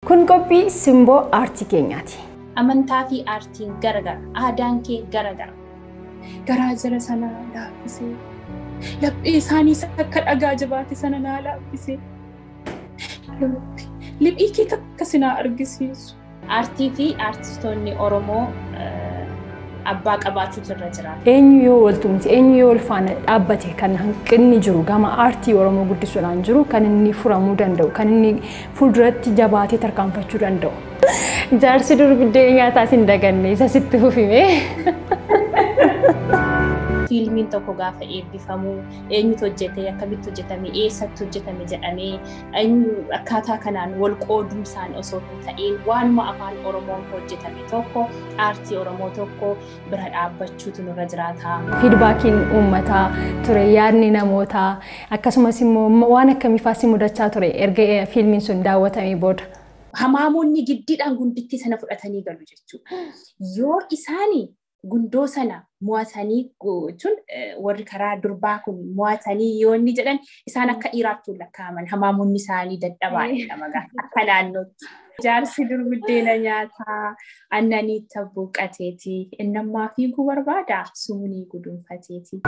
Kun qophii simboo aartii keenyaati. Amantaa fi aartiin garagara. Aadaan kee garagara. Garaa jara sanaa laaffisee, laphee isaaniis akka dhagaa jabaate sana naa laaffisee, liphii kee takka sinaa argisiisu. Aartii fi aartistoonni Oromoo abbaa qabaachuutu irra jira. Eenyu yoo waltumti, eenyu yoo wal faana dhaabbate kan hanqinni jiru gama aartii Oromoo guddisuudhaan jiru kan inni furamuu danda'u, kan inni fuulduratti jabaatee tarkaanfachuu danda'u. Jaarsi dur biddeen nyaataas hin daganne, isa sitti fufime. Fiilmiin tokko gaafa eebbifamu eenyutu hojjete, akkamitti hojjetame, eessatti hojjetame jedhamee akkaataa kanaan wal qoodumsaan osoo hin ta'in waanuma afaan Oromoon hojjetame tokko, aartii Oromoo tokko bira dhaabbachuutu nurra jiraata. Fiidbaakiin uummataa ture, yaadni namootaa akkasumas immoo waan akkamiifaa si mudachaa ture erga fiilmiin sun daawwatamee booda? Hamaamonni giddiidhaan gundittii sana fudhatanii galu jechuudha. Yoo isaanii gundoo sana mo'atanii jechuun warri karaa durbaa kun mo'atanii yoo inni jedhan, isaan akka dhiiraatti lakkaa'aman, hamaamonni isaanii dadhabaadha magaa akka naannootti. Jaarsi dur buddeena nyaataa aannanii tabbuuqateeti. Innammaa fiiguu barbaada suunii guduunfateeti.